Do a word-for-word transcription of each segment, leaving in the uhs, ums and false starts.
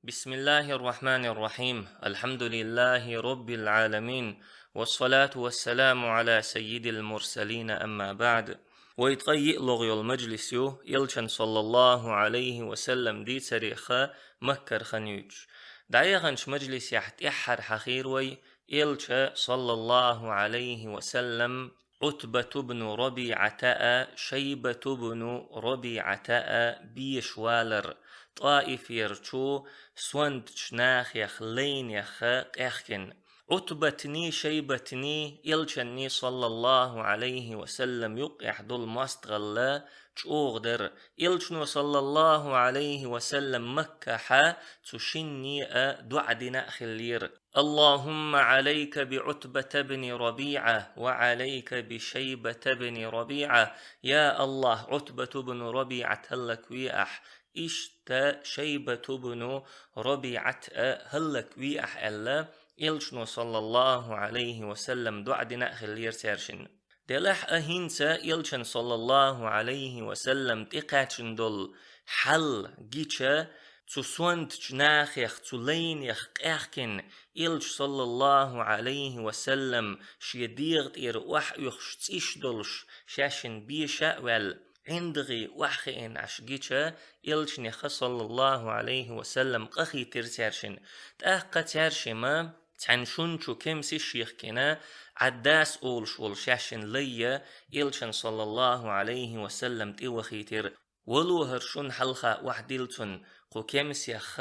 بسم الله الرحمن الرحيم. الحمد لله رب العالمين. والصلاة والسلام على سيد المرسلين. أما بعد. Вай ткъаь йиълагӀа йола мажлис ю, Элчан, саллаллахӀу Ӏалайхи ва саллам, дийцарех Маккара хан юьйцуш. ДӀаяханчу мажлисехь тӀаьххьара хьахийра вай Элча, саллаллахӀу Ӏалайхи ва саллам, Ӏутбату бну РабиӀата а, Шайбату бну РабиӀата а беша валар ТӀаиферчу сонтачу нахех лайнех къаьхкина. Ӏутбатний, Шайбатний, Элчанний, саллаллахӀу Ӏалайхи ва саллам, юккъехь долу мостагӀалла чӀогӀа дара. Элчано, саллаллахӀу Ӏалайхи ва саллам, Маккахьа цу шинне а доӀа дина а хиллера: اللهم عليك بعتبة بن ربيعة وعليك بشيبة بن ربيعة. Я АллахӀ, Ӏутбату бну РабиӀат хӀаллакве ахь, иштта Шайбату бну РабиӀат а хӀаллакве ахь, аьлла, Элчано, саллаллахӀу Ӏалайхи ва саллам, доӀа дина а хиллера цаьршинна. Делахь а хӀинца Элчан, саллаллахӀу Ӏалайхи ва саллам, тӀекхаьчна долу хьал гича, цу сонтачу нахех, цу лайнех къаьхкина, Элча, саллаллахӀу Ӏалайхи ва саллам, шен дегӀа тӀера охьаоьхуш цӀиш долуш, шаьшшинна беша а ваьлла, ӀиндагӀий охьахиъна Ӏаш гича, Элчанеха, саллаллахӀу Ӏалайхи ва саллам, къахийтира цаьршинна. ТӀаккха цаьршимма цхьана шун чу кемсаш йихкина, Ӏаддас олуш волу шаьшшинна лай а Элчан, саллаллахӀу Ӏалайхи ва саллам, тӀевахийтира. Вало хӀара шун хьалха охьадилла цунна, кху кемсех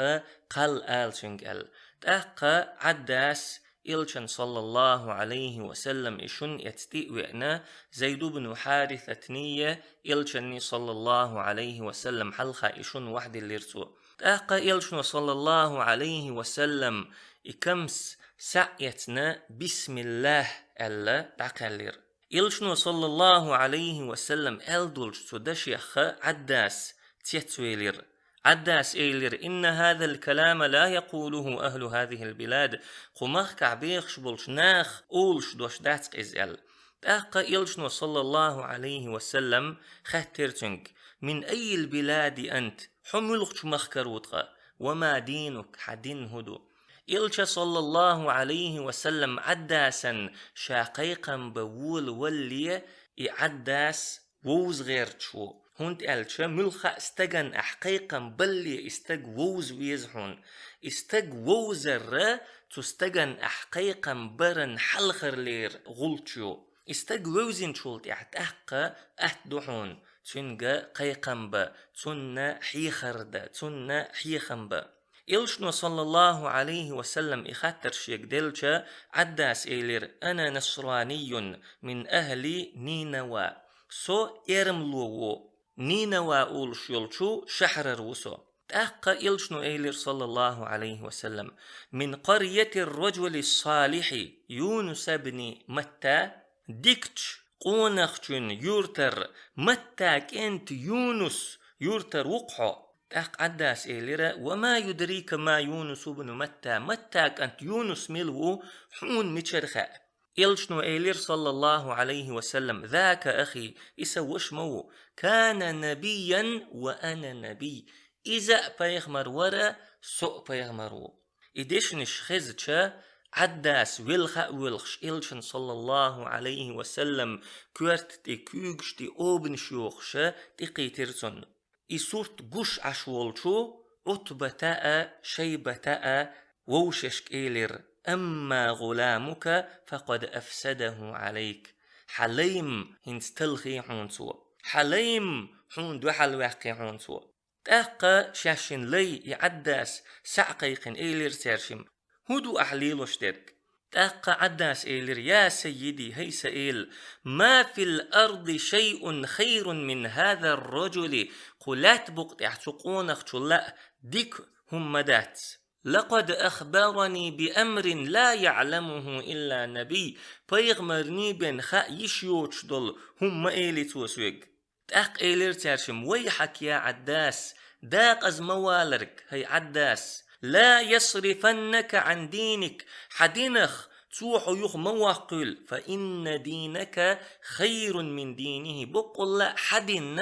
кхалла ала цуьнга, аьлла. ТӀаккха Ӏаддас Элчан, саллаллахӀу Ӏалайхи ва саллам, и шун эца тӀе а веана, Зайд бну Хьарисатний, Элчанний, саллаллахӀу Ӏалайхи ва саллам, хьалха и шун охьадиллира цо. ТӀаккха Элчано, саллаллахӀу Ӏалайхи ва саллам, и кемс схьа а эцна, «Бисмиллах», аьлла, дӀакхаьллира. Элчано, саллаллахӀу Ӏалайхи ва саллам, аьлла долчу цу дашех Ӏаддас цецвелира. Ӏаддас элира: «إن هذا الكلام لا يقوله أهل هذه البلاد». Кху махкахь бехаш болчу наха олуш дош дац-кх иза, аьлла. ТӀаккха Элчано, саллаллахӀу Ӏалайхи ва саллам, хаьттира цуьнга: «من أي البلاد أنت؟» Хьо муьлхачу махкара ву ткъа? «وما دينك؟» Хьан дин хӀун ду? Элча, саллаллахӀу Ӏалайхи ва саллам, Ӏаддасан ша кхайкхам бан волавалале, и Ӏаддас вовза гӀерташ ву. ХӀунда аьлча муьлхха а стагана ахь кхайкхам балале, и стаг вовза веза хьуна. И стаг вовзар цу стагана ахь кхайкхам баран хьалхарлера гӀулч ю. И стаг вевзинчул тӀаьхьа тӀаккха атта ду хьуна цуьнга кхайкхам бан, цунна хьехар дан, цунна хьехам бан. Элчано, саллаллахӀу Ӏалайхи ва саллам, и хаттар шега делча, Ӏаддас элира: «أنا نصراني من أهل نينوى». Со эрмало ву, Нинава олуш йолчу шахьарара ву со. ТӀаккха Элчано элира, саллаллахӀу Ӏалайхи ва саллам: «من قرية الرجل الصالح يونس بن متى». Дикачу къонахчун юьртара Матта кӀант Юнус юьртара ву-кх хьо. ТӀаккха Ӏаддас элира: «وما يدريك ما يونس بن متى». Матта кӀант Юнус мила ву, хьуна мичара хаьа? Элчано элира, саллаллахӀу Ӏалайхи ва саллам: «ذاك أخي», и сан ваша ма ву, «كان نبيا وأنا نبي». Иза а пайхамар вара, со а пайхамар ву. И дешнаш хезча, Ӏаддас велха а воьлхуш, Элчан, саллаллахӀу Ӏалайхи ва саллам, коьрта тӀе куьйгаш тӀе обанаш йохуша, тӀекхийтира цунна. И сурт гуш Ӏаш волчу Ӏутбата а, Шайбата а вовшашка элира: «أما غلامك فقد أفسده عليك». Хьан лай-м хӀинца талхий хьуна цо. Хьан лай-м хьуна дуьхьал ваьккхий хьуна цо. ТӀаккха шаьшшинна лай и Ӏаддас схьа а кхайкхина, элира цаьршимма: «ХӀун ду ахь лелош дерг?» ТӀаккха Ӏаддас элира: «يا سيدي, хӀай сан эла, ما في الأرض شيء خير من هذا الرجل». Кху лаьтта букъа тӀехь цу къонахчул а дика хӀума ма дац. «لقد أخبرني بأمر لا يعلمه إلا نبي». Пайхамарний бен хаа йиш йоцуш долу хӀума ма элий цо соьга. ТӀаккха элира цаьршимма: «ويحك يا عداس, декъаза ма валарг, хӀай Ӏаддас. لا يصرفنك عن دينك, хьан динах цо хьо юха ма ваккхийла. فإن دينك خير من دينه, баккъалла а хьан дин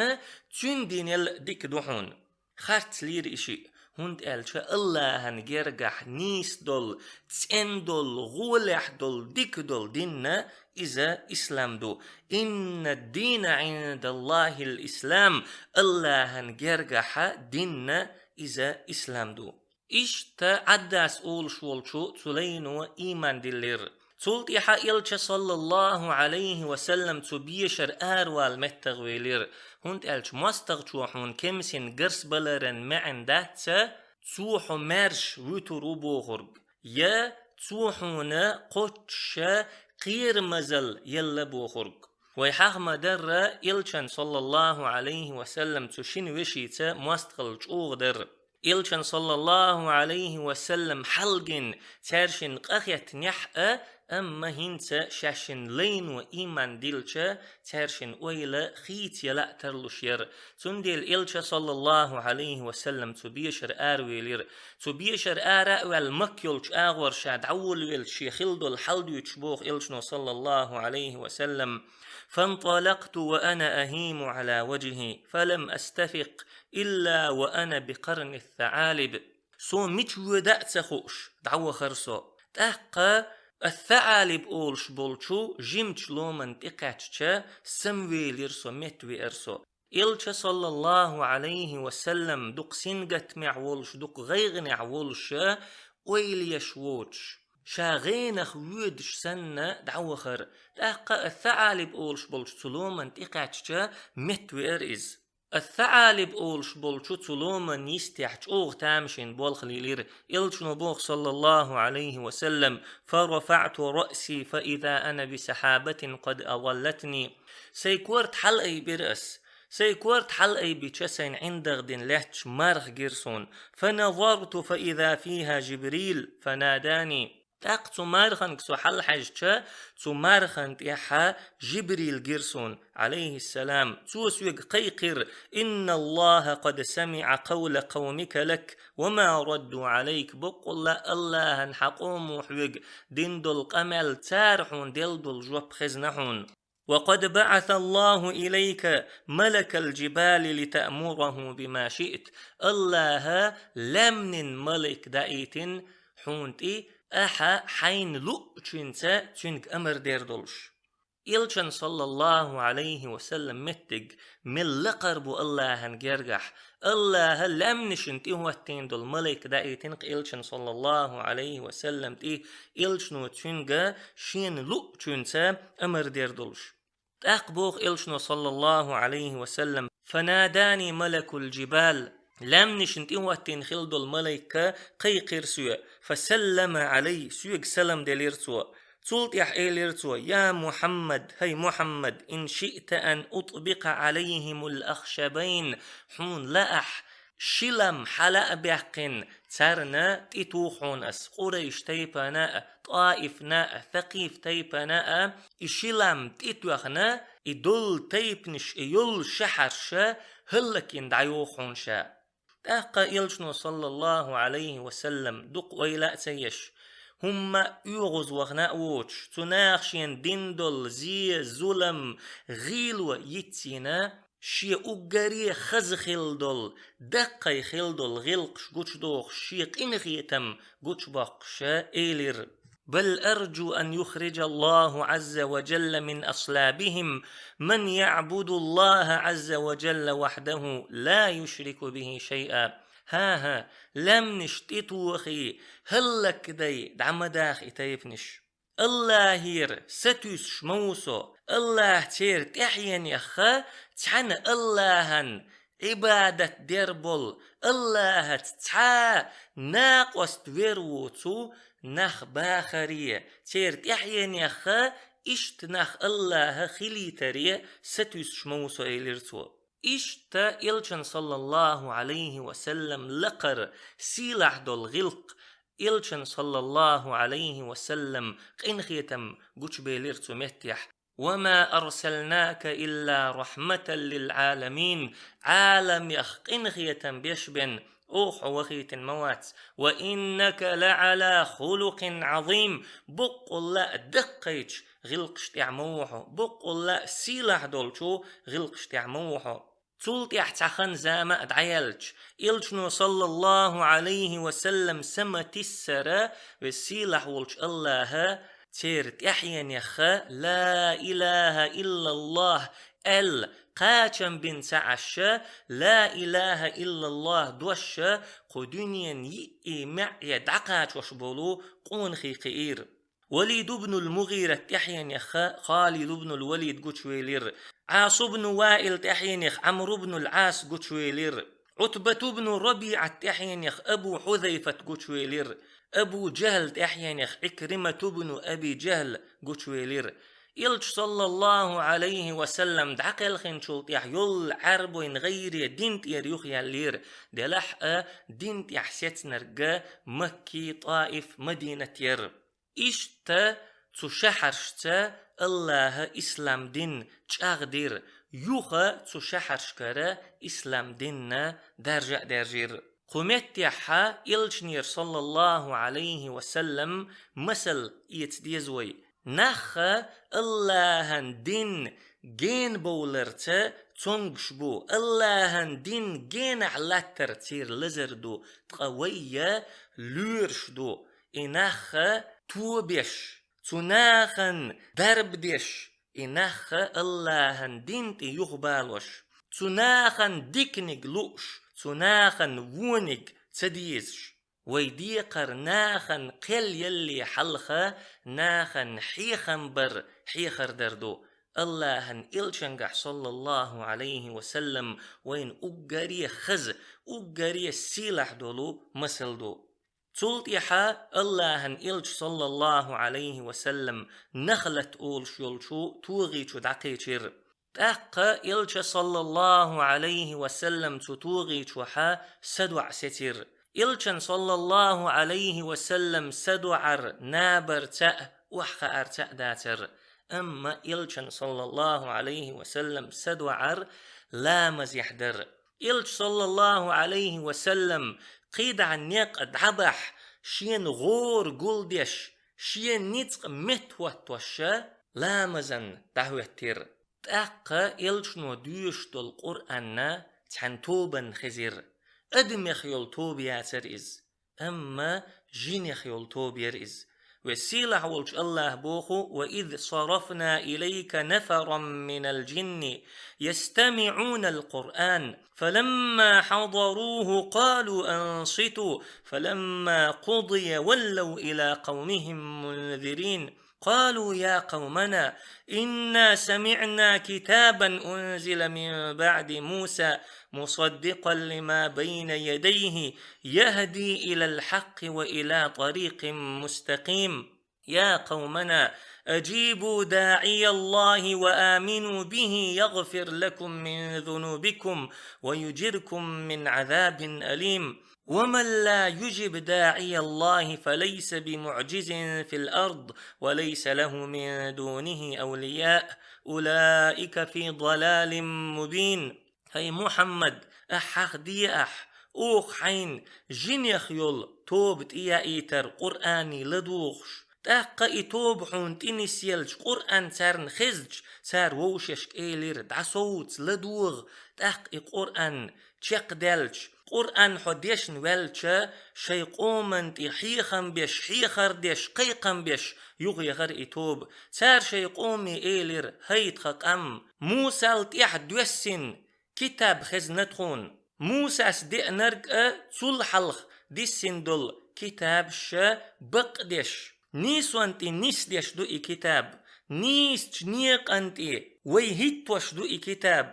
цуьнан динел дика ду хьуна». Харцлийра и шиъ. ХӀунда аьлча АллахӀан гергахь нийса долу, цӀена долу, гӀолехь долу, дика долу дин иза ислам ду. «Инна ад-дина Ӏиндаллахил ислам», АллахӀан гергахь дин иза ислам ду. Иштта Ӏаддас олуш волчу цу лайно ийман диллира. Цул тӀаьхьа Элча, саллаллаху Ӏалайхи ва саллам, цу бешара аравала меттагӀа велира, хӀунда аьлча мостагӀчо хьуна кемсина гарсбаларан маьӀна дац, цо хьо маьрша вуьтур ву бохург, я цо хьуна кхоччуш кхерамазалла елла бохург. Вай хьаха ма-дарра, Элчан, саллаллаху Ӏалайхи ва саллам, цу шина вешица мостагӀалла чӀогӀа дара. Элчан, саллаллаху Ӏалайхи ва саллам, хьалгина цаьршинна къахетнехь а, амма хӀинца шаьшшинна лайно ийман диллича, цаьршинна ойла хийца яла а тарлуш яра. Цундела Элча, саллаллаху Ӏалайхи ва саллам, цу бешара аравелира. Цу бешара ара а ваьлла, Макка йолчу агӀор ша дӀаволавелча, шен хилла долу хьал дуьйцуш боху Элчано, саллаллаху Ӏалайхи ва саллам: «Фанталакъту ва ана ахиму Ӏала важхи, фалам астафикъ илла ва ана би къарни ас-саӀалиб». Со мича воьду а ца хууш, дӀавахара со. ТӀаккха ас-саӀалиб олуш болчу жимачу ломан тӀе кхаьчча, самавелира со, меттавеара со. Элча, саллаллаху Ӏалайхи ва саллам, дукха сингаттамехь волуш, дукха гӀайгӀанехь волуш, ойла еш воцуш, ша гӀенах воьдуш санна, дӀавахара. ТӀаккха ас-саӀалиб олуш болчу цу ломан тӀе кхаьчча, меттавеара иза. Ас-саӀалиб олуш болчу цу ломан йистехь чӀогӀа тамашийна болх лелира. Элчано боху, саллаллаху Ӏалайхи ва саллам: «Фарафаъту раъси фаиза ана би сахьабатин къад азаллатни». Сайн корта хьалаайбира ас. Сайн корта хьалаайбича, сайна ӀиндагӀ дина лаьтташ марха гира суна. «Фаназарту фаиза фиха Жибрил фанадани». ТӀаккха цу марханга со хьалахьаьжча, цу мархан тӀехь Жибрил гира суна, Ӏалайхиссалам. Цо соьга кхайкхира: «Инналлаха къад самиӀа къавла къавмика лак ва ма радду Ӏалайк». Баккъалла АллахӀан хьан къомо хьоьга дина долу къамел, цара хьуна делла долу жоп хезна хьуна. «Ва къад баӀасаллаху илайка малакал жибали литаъмураху бима шиът». АллахӀа лаьмнин малик даийтина хьуна тӀе, ахьа хьайна луъучуьнца цуьнга амар дер долуш. Элчан, саллаллаху Ӏалайхи ва саллам, меттиг мел лакхара бу АллахӀан гергахь. АллахӀа лаьмнашна тӀе хӀоттийна долу малик даийтина-кх Элчан, саллаллаху Ӏалайхи ва саллам, тӀе, Элчано цуьнга шена луъучуьнца амар дер долуш. ТӀаккха боху Элчано, саллаллаху Ӏалайхи ва саллам: «Фанадани малакул жибал». Лаьмнашна тӀе хӀоттийна хилла долу малайка кхайкхира соьга, «фасаллама Ӏалай», соьга салам делира цо. Цул тӀаьхьа элира цо: «Я Мухьаммад, хӀай Мухьаммад, ин шиъта ан утӀбикъа Ӏалайхимул ахшабайн», хьуна лаахь, ши лам хьала а баьккхина, царна тӀе туху хьуна ас, Къурайш тайпана а, ТӀаифна а, Сакъиф тайпана а, и ши лам тӀе тоьхна, и долу тайпанаш, и йолу шахьарш хӀаллакйина дӀайоху хьуна ша. ТӀаккха Элчано, саллаллаху Ӏалайхи ва саллам, дукха ойла а ца еш, хӀумма а оьгӀаз вахана а воцуш, цу наха шена дина долу зе, зулам, гӀийло йицйина, шен уггаре хаза хилла долу, даккхий хилла долу гӀиллакхаш гучудохуш, шен къинхетам гучубоккхуш, элира: «Бал аржу ан юхриджаллаху Ӏазза ва джалла мин аслабихим ман яъбудуллаха Ӏазза ва джалла вахьдаху ла юшрику бихи шайъа». ХӀан-хӀа, лаьмнаш тӀетохий, хӀаллакдай дӀа ма даха и тайпанаш. АллахӀера сатуьйсуш ма ву со, АллахӀ церан тӀаьхьенех цхьана АллахӀан Ӏибадат дер болу, АллахӀаца цхьа а накъост вер воцу нах бахаре, церан тӀаьхьенех иштта нах АллахӀа хилийтаре сатуьйсуш ма ву со, элира цо. Иштта Элчан, саллаллаху Ӏалайхи ва саллам, лакхара, сийлахь долу гӀиллакх, Элчан, саллаллаху Ӏалайхи ва саллам, къинхетам гучубелира цу меттехь: «Ва ма арсалнака илла рахьматан лил Ӏаламин», Ӏаламех къинхетам беш бен оха хьо вахийтина ма вац. «Ва иннака ла Ӏала хулукъин Ӏазим», баккъалла а даккхийчу гӀиллакхаш тӀехь ма ву хьо, баккъалла а сийлахь долчу гӀиллакхаш тӀехь ма ву хьо. Цул тӀаьхьа цхьа хан-зама а дӀаяьлча, Элчано, саллаллахӀу Ӏалайхи ва саллам, са ма тиссара, Веза-Сийлахь волчу АллахӀа церан тӀаьхьенех «Ла илахӀа иллаллахӀ» аьлла, кхачам бина ца Ӏаш, «Ла илахӀа иллаллахӀ» дош кху дуьненан йиъ маьӀӀе дӀакхачош болу къонахий кхиира. Валид ибн ал-МугӀират тӀаьхьенех Халид ибн ал-Валид гучувелира, Ӏас ибн Ваил тӀаьхьенех Ӏамр ибн ал-Ӏас гучувелира, Ӏутбат ибн РабиӀат тӀаьхьенех Абу Хьузайфат гучувелира, Абу Джахьл тӀаьхьенех Ӏикримат ибн Аби Джахьл гучувелира. Элча, саллаллахӀу Ӏалайхи ва саллам, дӀакхелхинчул тӀаьхьа йолу Ӏаьрбойн гӀайре дин тӀера юхаяьллера, делахь а дин тӀехь сецнарг Макки, ТӀаиф, Мадинат яра. Иштта цу шахьаршца АллахӀа ислам дин чӀагӀдира, юха цу шахьаршкара ислам динна даржа а даьржира. Кху меттехьа Элчанера, саллаллахӀу Ӏалайхи ва саллам, масал эца деза вай. Нах АллахӀан дин генабовларца цомгуш бу, АллахӀан дин генахь латтар церан лазар ду, ткъа вай лоьраш ду. И нах тобеш, цу нахана дарба деш, и нах АллахӀан дин тӀе юхабалош, цу нахана диканиг лууш, цу нахана вониг ца дезаш. Вай декхар нахана кхел ялале хьалха нахана хьехам бар хьехар дар ду. АллахӀан Элчангахь, саллаллахӀу Ӏалайхи ва саллам, вайна уггаре хаза, уггаре сийлахь долу масал ду. Цул тӀаьхьа АллахӀан Элча, саллаллахӀу Ӏалайхи ва саллам, Нахлат олуш йолчу тогӀи чу дӀакхечира. ТӀаккха Элча, саллаллахӀу Ӏалайхи ва саллам, цу тогӀи чохьа садоӀа сецира. Элчан, саллаллахӀу Ӏалайхи ва саллам, садоӀар набарца а, охьахаарца а дацара. Амма Элчан, саллаллахӀу Ӏалайхи ва саллам, садоӀар ламазехь дара. Элча, саллаллахӀу Ӏалайхи ва саллам, кхидӀа некъа дӀабахь, шена гӀора гулдеш, шен ницкъ меттахӀоттош, ламазан дӀахӀоьттира. ТӀаккха Элчано доьшуш долу Къуръанна цхьана тобанна хезира. Адамех йолу тоба яцара иза, амма жинех йолу тоба яра иза. Веза-Сийлахь волчу АллахӀа боху: «وإذ صرفنا إليك نفرا من الجن يستمعون القرآن فلما حضروه قالوا أنصتوا فلما قضي ولوا إلى قومهم منذرين». قالوا يا قومنا إنا سمعنا كتابا أنزل من بعد موسى مصدقا لما بين يديه يهدي إلى الحق وإلى طريق مستقيم. يا قومنا أجيبوا داعي الله وآمنوا به يغفر لكم من ذنوبكم ويجركم من عذاب أليم. ومن لا يجب داعي الله فليس بمعجز في الأرض وليس له من دونه أولياء أولئك في ضلال مبين. ХӀай Мухьаммад, ахьа хьахде ахь, оха хьайна жинех йолу тоба тӀеяийтар Къуръане ладугӀуш. ТӀаккха и тоба хьуна тӀенисъелча Къуръан царна хезча, цара вовшашка элира: «ДӀасовца, ладогӀа». ТӀаккха и Къуръан чекхдаьлча, Къуръан хьо дешна ваьлча, шайн къоман тӀе хьехам беш, хьехар деш, кхайкхам беш, юхаехара и тоба. Цара шайн къоме элира: «ХӀай тхан къам, Мусал тӀехь доьссина китаб хезна тхуна. Мусас деанарг а, цул хьалха диссина долу китабаш а бакъдеш, нийсонан тӀе нисдеш ду и китаб, нийсачу некъан тӀе вай хӀиттош ду и китаб.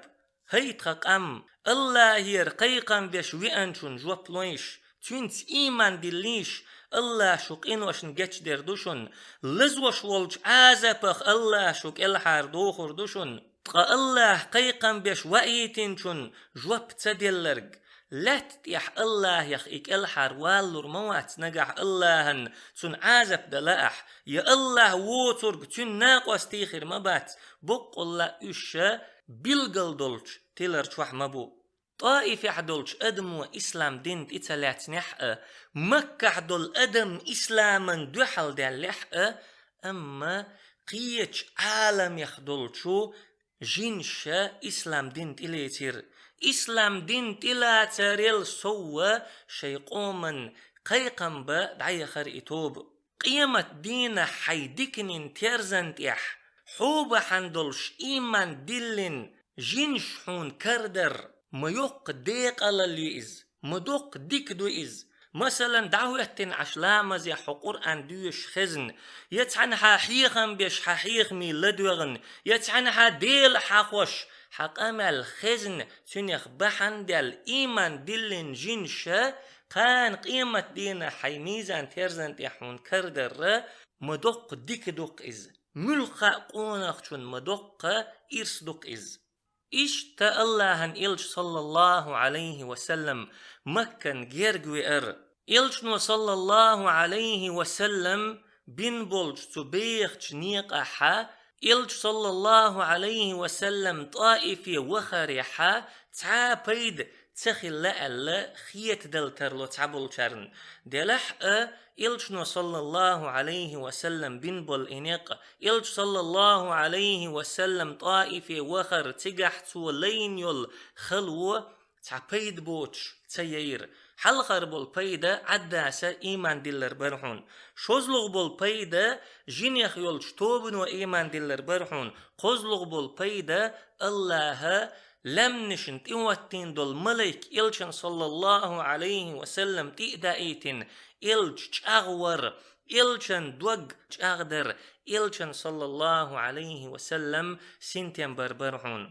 ХӀай тхан къам, АллахӀера кхайкхам беш веанчунна жоп лойша, цуьнца ийман диллийша, АллахӀа шун къиношна гечдер ду шуна, лазош волчу Ӏазапах АллахӀа шу кӀелхьардохур ду шуна. Ткъа АллахӀа кхайкхам беш ваийтинчунна жоп ца делларг, лаьтта тӀехь АллахӀех и кӀелхьарвалалур ма вац нагахь АллахӀан цунна Ӏазап дан лаахь, я АллахӀ воцург цуьнан накъостий хир ма бац, боккъалла уьш билгал долчу тилар чохь ма бу». ТӀаифехь долчу адамо ислам дин тӀе ца лаьцнехь а, Маккахь долу адам исламан дуьхьал даьллехь а, амма кхечу Ӏаламех долчу жинаша ислам дин тӀелецира. Ислам дин тӀелацарел совгӀа шоай къоман кхайкхам бан дӀаяхар и тоба. Къематдийнахь хьай диканин терзан тӀехь хьо бахьана долуш ийман диллина жинаш хьуна карадар ма йоккха декъалалла ю иза, ма доккха дика ду иза. Масалан, дӀахӀоьттина Ӏаш ламазехь хьо Къуръан доьшуш хезна, я цхьанхьа хьехам беш хьан хьехамий ладоьгӀна, я цхьанхьа Дела хьахош хьан къамел хезна, цуьнах бахьана даьлла ийман диллина жинаша кхана къематдийнахь хьай мизан терзан тӀехь хьуна карадар ма доккха дика ду-кх иза, муьлхха а къонахчун ма доккха ирс ду-кх иза. Иштта Аллахьан Элча, саллаллаху Ӏалайхи ва саллам, Маккан герга веара. Элчано, саллаллаху Ӏалайхи ва саллам, бина болчу цу бехачу некъахьа, Элча, саллаллаху Ӏалайхи ва саллам, ТӀаифе вахарехьа, цхьа а пайда ца хилла аьлла, хетадала тарло цхьаболчарна. Делахь а, Элчано, саллаллаху Ӏалайхи ва саллам, бина болу и некъ, Элча, саллаллаху Ӏалайхи ва саллам, ТӀаифе вахар, цигахь цо лайна йолу хало цхьа пайда боцуш ца яйра. Хьалхара болу пайда Ӏаддаса ийман диллар бара хьуна. ШозлагӀа болу пайда жинех йолчу тобано ийман диллар бара хьуна. КхозлагӀа болу пайда Аллаха лаьмнашна тӀехӀоттийна долу малайк Элчан, саллаллаху Ӏалайхи ва саллам, тӀе а даийтина, Элча чӀагӀвар, Элчан дог чӀагӀдар, Элчан, саллаллаху Ӏалайхи ва саллам, синтем бар бара хьуна.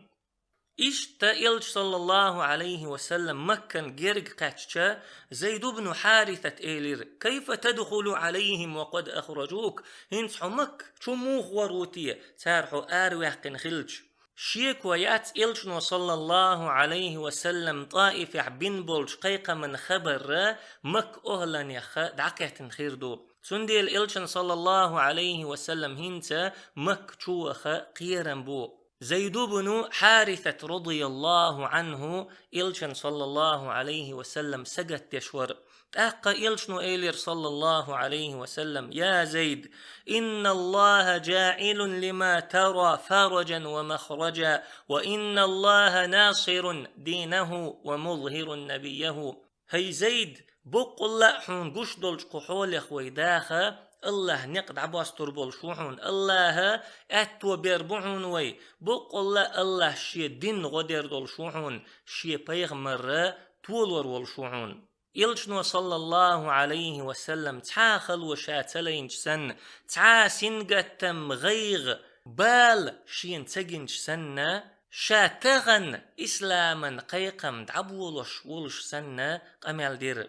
Иштта Элча, саллаллаху Ӏалайхи ва саллам, Маккан герга кхаьчча, Зайд ибн Хьарисат элира: «Кайфа тадхулу Ӏалайхим ва къад ахраджук?» ХӀинца хьо Макка чу муха вар ву те, цара хьо араваьккхина хилча? Шеко яц Элчано, саллаллаху Ӏалайхи ва саллам, ТӀаифехь бина болчу кхайкхаман хабар Макка охӀланех дӀакхеттина хир ду. Цундела Элчан, саллаллаху Ӏалайхи ва саллам, хӀинца Макка чу ваха кхерам бу. Зайд ибн Хьарисат, радияллаху Ӏанху, Элчан, саллаллаху Ӏалайхи ва саллам, сагатдеш вара. ТӀаккха Элчано элира, саллаллаху Ӏалайхи ва саллам: «Я Зайд, инналлаха джаӀилун лима тара фараджан ва махраджа, ва инналлаха насирун динаху ва музхирун набийяху». ХӀай Зайд, боккъалла а хьуна гуш долчу кху хьолех вай даха, Аллаха некъ дӀабостур болуш ву хьуна, Аллаха аьтто бер бу хьуна вай, боккъалла а Аллаха Шен дин гӀо дер долуш ву хьуна, Шен пайхамар толор волуш ву хьуна. Элчано, саллаллаху Ӏалайхи ва саллам, цхьа а хало ша ца лайначу санна, цхьа а сингаттам, гӀайгӀа, бала шена ца гинчу санна, ша тахана исламан кхайкхам дӀаболош волуш санна, къамел дира.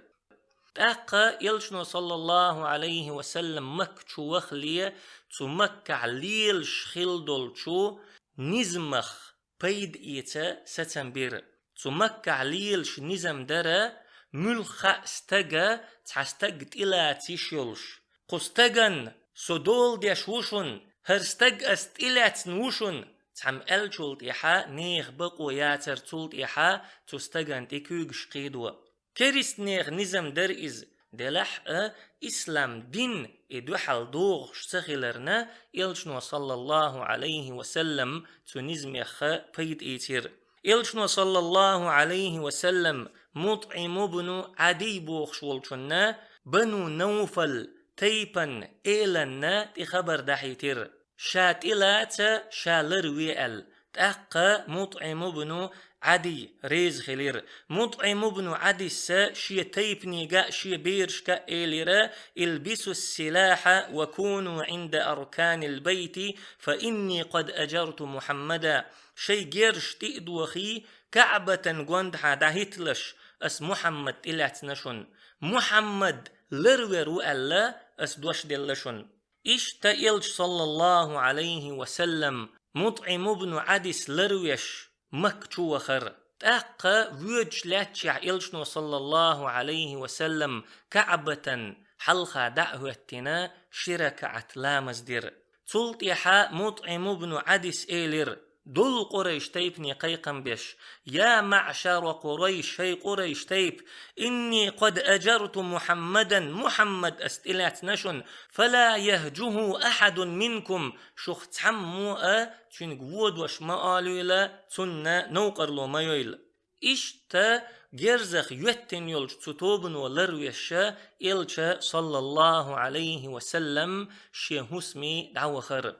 ТӀаккха Элчано, саллаллаху Ӏалайхи ва саллам, Макка чу вахале, цу Маккахь лелаш хилла долчу низамах пайда эца сацам бира. Цу Маккахь лелаш низам дара: муьлхха а стага цхьа стаг тӀелаца йиш йолуш. Кху стагана: «Со дола деш ву шуна, хӀара стаг ас тӀелаьцна ву шуна», цхьамма аьллачул тӀаьхьа нехан бакъо яцара цул тӀаьхьа цу стагана тӀе куьйгаш кхийдо. Керистанех низам дара иза, делахь а, ислам дин и дуьхьал догӀуш ца хиларна, Элчано, саллаллаху Ӏалайхи ва саллам, цу низамех пайда ийцира. Элчано, саллаллаху Ӏалайхи ва саллам, МутӀим ибн Ӏадий бохуш волчунна, Бану Навфал тайпан эланна тӀе хабар дахьийтира, ша тӀелаца, ша ларве аьлла. ТӀаккха МутӀим ибн Ӏадий реза хилира. МутӀим ибн Ӏадийс шен тайпанега а, шен берашка а элира: «Илбису ссилаха ва куну Ӏинда арканил байти, фа инни къад аджарту Мухьаммада». Шайн герзаш тӀе а дохий, КаӀбатан гондахьа дӀахӀитталаш, ас Мухьаммад тӀелаьцна шуна. Мухьаммад ларвер ву аьлла, ас дош делла шуна. Иштта Элча, саллаллаху Ӏалайхи ва саллам, МутӀим ибн Ӏадийс ларвеш, Макка чу вахара. ТӀаккха воьдуш лаьттачехь Элчано, саллаллаху Ӏалайхи ва саллам, КаӀбатан хьалха дӀа а хӀоьттина, ши ракаӀат ламаз дира. Цул тӀаьхьа МутӀим ибн Ӏадийс элира: Дул Къурайш тайпане кхайкхам беш: «يا معشر قريش, хӀай Къурайш тайпа, إني قد أجرت محمدا, Мухьаммад ас тӀелаьцна шуна, فلا يهجه أحد منكم, шух цхьаммо а цуьнга вон дош ма олийла, цунна новкъарло ма йойла». Иштта герзах йоьттина йолчу цу тобано ларвеш, Элча, саллаллаху Ӏалайхи ва саллам, шен хӀусаме дӀавахара.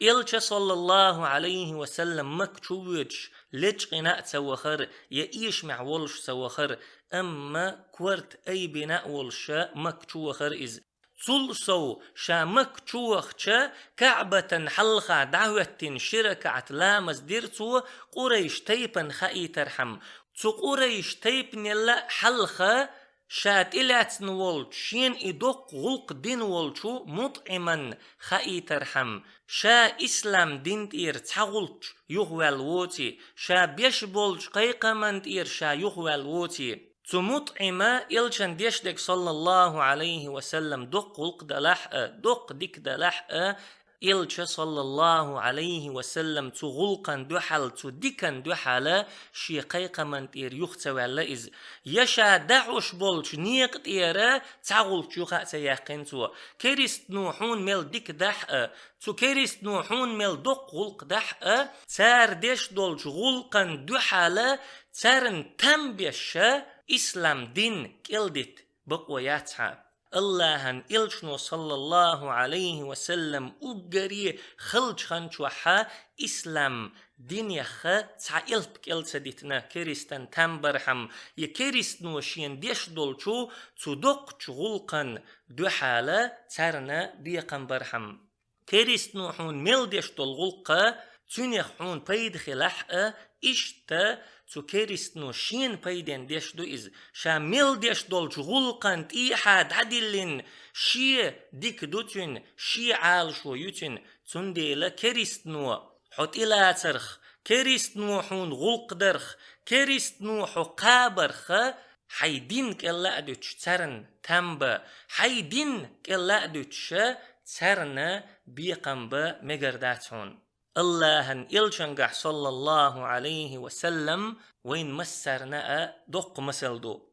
Элча, саллаллаху Ӏалайхи ва саллам, Макка чу воьдуш, лечкъина а ца вахара, я эшамехь волуш ца вахара, амма корта айбина а волуш, Макка чу вахара иза. Цул сов, ша Макка чу вахча, КаӀбатан хьалха дӀахӀоьттина ши ракаӀат ламаз дира цо, Къурайш тайпана хаийтархьама. Цу Къурайш тайпанел а хьалха ша тӀелаьцна волчу, шена и доккха гӀуллакх дина волчу МутӀиман хаийтархьама, ша ислам дин тӀера цхьа гӀулч юхаваьлла воций, ша беш болчу кхайкхаман тӀера ша юхаваьлла воций. Цу МутӀима Элчан деш дерг, саллаллаху Ӏалайхи ва саллам, доккха гӀуллакх далахь а, доккха дика далахь а, Элча, саллаллаху Ӏалайхи ва саллам, цу гӀуллакхан дуьхьал, цу дикан дуьхьал шен кхайкхаман тӀера юха ца ваьлла иза. Я ша дахьуш болчу некъа тӀера цхьа гӀулч юха а ца яьккхина цо. Керистано хьуна мел дика дахь а, цу керистано хьуна мел доккха гӀуллакх дахь а, цара деш долчу гӀуллакхан дуьхьал царна там беш, ислам дин кӀелдита бакъо яц хьан. Аллахьан Элчано, саллаллаху Ӏалайхи ва саллам, уггаре халчу хан чохь ислам динех цхьа элп кӀел ца дитина, керистан там бархьама, я керистано шена деш долчу цу доккхачу гӀуллакхан дуьхьал царна бекхам бархьама. Керистано хьуна мел деш долу гӀуллакх, цуьнех хьуна пайда хилахь а, иштта цу керистано шена пайденна деш ду иза. Ша мел деш долчу гӀуллакхан тӀехьа дӀадиллина, шен дика ду цуьнан, шен Ӏалашо ю цуьнан. Цундела керистано хьо тӀелацарх, керистано хьуна гӀуллакх дарх, керистано хьо кхабарх, хьайн дин кӀел а дуьтуш, царна там бан, хьайн дин кӀел а дуьтуш, царна бекхам бан мегар дац хьуна. Аллахьан Элчангахь, саллаллаху Ӏалайхи ва саллам, вайн массарна а доккха масал ду.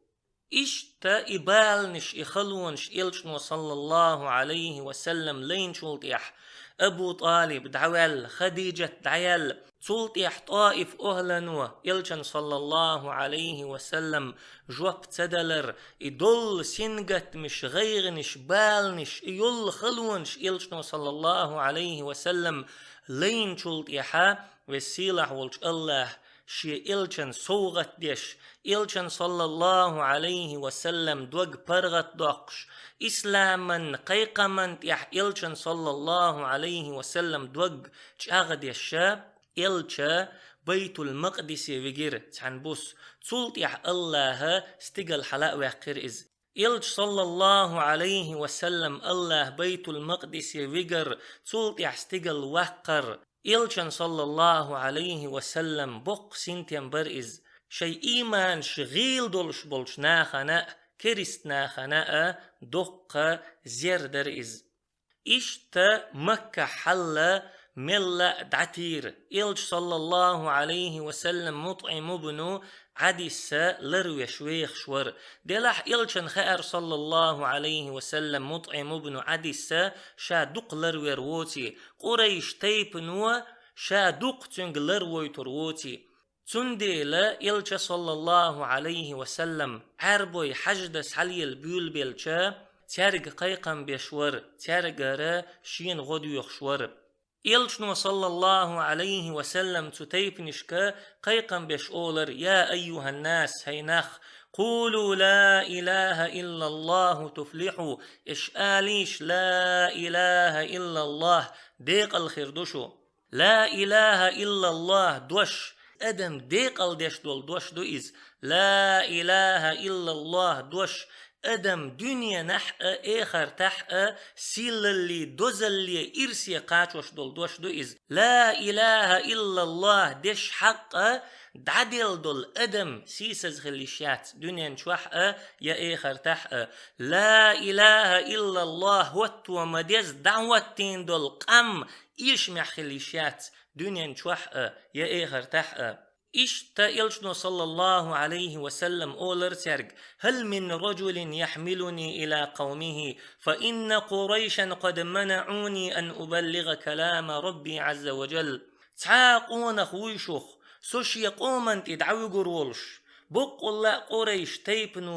Иштта и баланаш, и халонаш Элчано, саллаллаху Ӏалайхи ва саллам, лайначул тӀехь Абу ТӀалиб дӀаваьлла, Хадижат дӀаяьлла, цул тӀехь ТӀаиф охӀлано Элчан, саллаллаху Ӏалайхи ва саллам, жоп ца далар, и доллу сингаттамаш, гӀайгӀанаш, баланаш, и йоллу халонаш Элчано, саллаллаху Ӏалайхи ва саллам, лайначул тӀехьа Веза-Сийлахь волчу Аллахь шен Элчан совгӀат деш, Элчан, саллаллаху Ӏалайхи ва саллам, дог паргӀат доккхуш, исламан кхайкхаман тӀехь Элчан, саллаллаху Ӏалайхи ва саллам, дог чӀагӀдеш, Элча Байтул-Макъдисе вигира цхьана буса, цул тӀехь Аллахьа стигала хьала а ваьккхира иза. Элча, саллаллаху Ӏалайхи ва саллам, Аллахь Байтул-Макъдисе вигар, цул тӀехь стигала ваккхар, Элчан, саллаллаху Ӏалайхи ва саллам, боккха синтем бара иза. Шайн ийманаш гӀийла долуш болчу нахана а, керист нахана а доккха зер дара иза. Иштта Маккахь хьал мелла а дӀатийра. Элча, саллаллаху Ӏалайхи ва саллам, МутӀим ибну Ӏадис ларвеш вехаш вара. Делахь Элчан хаьара, саллаллаху Ӏалайхи ва саллам, МутӀим ибну Ӏадис ша дукха ларвер воций, Къурайш тайпано ша дукха цуьнга ларвойтур воций. Цундела Элча, саллаллаху Ӏалайхи ва саллам, Ӏаьрбой хьаждас хьалъелла буьйлабелча, цаьрга кхайкхам беш вара, цаьргара шена гӀо доьхуш вара. Элчано, саллаллаху Ӏалайхи ва саллам, цу тайпанашка кхайкхам беш олар: «Я айюханнас, хӀай нах, къулу ла илаха иллаллаху туфлиху, аш алийша ла илаха иллаллах, декъал хир ду шу». Ла илаха иллаллах дош, адам декъал деш долу дош ду иза. Ла илаха иллаллах дош, адам дуьненахь а, эхартахь а сийлалле, дозалле, ирсе кхачош долу дош ду иза. Ла илаха иллаллах деш хьакъ а, дӀаделла долу адам сийсаза хила йиш яц дуьнен чохь а, я эхартахь а. Ла илаха иллаллах хӀотто ма деза дӀахӀоттийна долу къам эшамехь хила йиш яц дуьнен чохь а, я эхартахь а. Иштта Элчано, саллаллаху Ӏалайхи ва саллам, олар цаьрга: «Хьал мин раджулин яхьмилуни ила къавмихи, фа инна Къурайшан къад манаӀуни ан убаллигӀа калама Рабби Ӏазза ва джалл». Цхьа а къонах вуй шух, со шен къоман тӀе дӀавуьгур волуш, боккъалла а Къурайш тайпано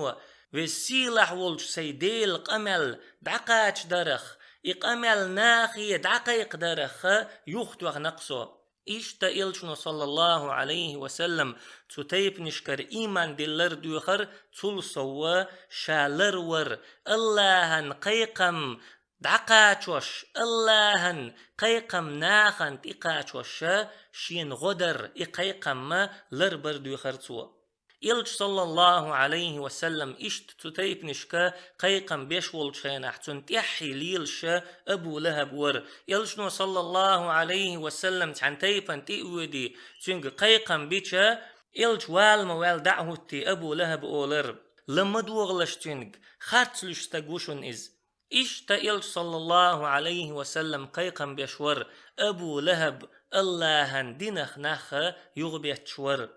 веза сийлахь волчу сайн Делан къамел дӀакхачадарах, и къамел нахе дӀакхайкхадарах юхатоьхна-кх со. Иштта Элчано, саллаллаху Ӏалайхи ва саллам, цу тайпанашкара ийман диллар а доьхура, цул сов а ша ларвара, АллахӀан кхайкхам дӀакхачош, АллахӀан кхайкхам нахана тӀекхачош а, шена гӀо дара и кхайкхам а ларбар а доьхура цо. Элча, саллаллаху Ӏалайхи ва саллам, иштта цу тайпанашка кхайкхам беш волчу хенахь, цунна тӀаьххье лелаш а Абу ЛахӀаб вара. Элчано, саллаллаху Ӏалайхи ва саллам, цхьана тайпана тӀе а воьдий, цуьнга кхайкхам бича, Элча вала ма ваьлла дӀа а хӀуттий, Абу ЛахӀаб олар: «Ла ма догӀалаш цуьнга, харц луьйш стаг ву шуна иза». Иштта Элча, саллаллаху Ӏалайхи ва саллам, кхайкхам беш вара Абу ЛахӀаб, АллахӀан динах нах а юхабетташ вара.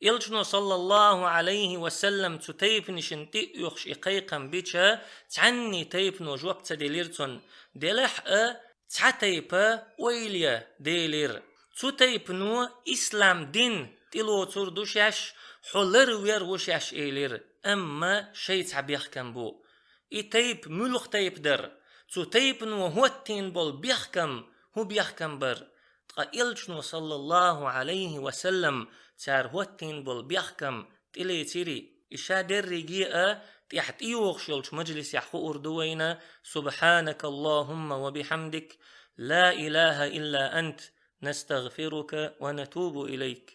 Элчано, саллаллаху Ӏалайхи ва саллам, цу тайпанашна тӀе а оьхуш и кхайкхам бича, цхьанний тайпано жоп ца делира цунна. Делахь а, цхьа тайпа ойла ян делира. Цу тайпано ислам дин тӀелоцур ду шаьш, хьо ларвер ву шаьш, элира, амма шайн цхьа бехкам бу. И тайпа муьлха тайпа дара? Цу тайпано хӀоттийна болу бехкам хӀун бехкам бара? Ткъа Элчано, саллаллаху Ӏалайхи ва саллам, цара хӀоттийна болу бехкам тӀелецирий? И ша дерриге а тӀаьхьа тӀейогӀуш йолчу мажлисехь хуур ду вайна. Субхьанакаллахумма ва бихьамдик, ла илаха илла ант, настагъфирука ва натубу илайк.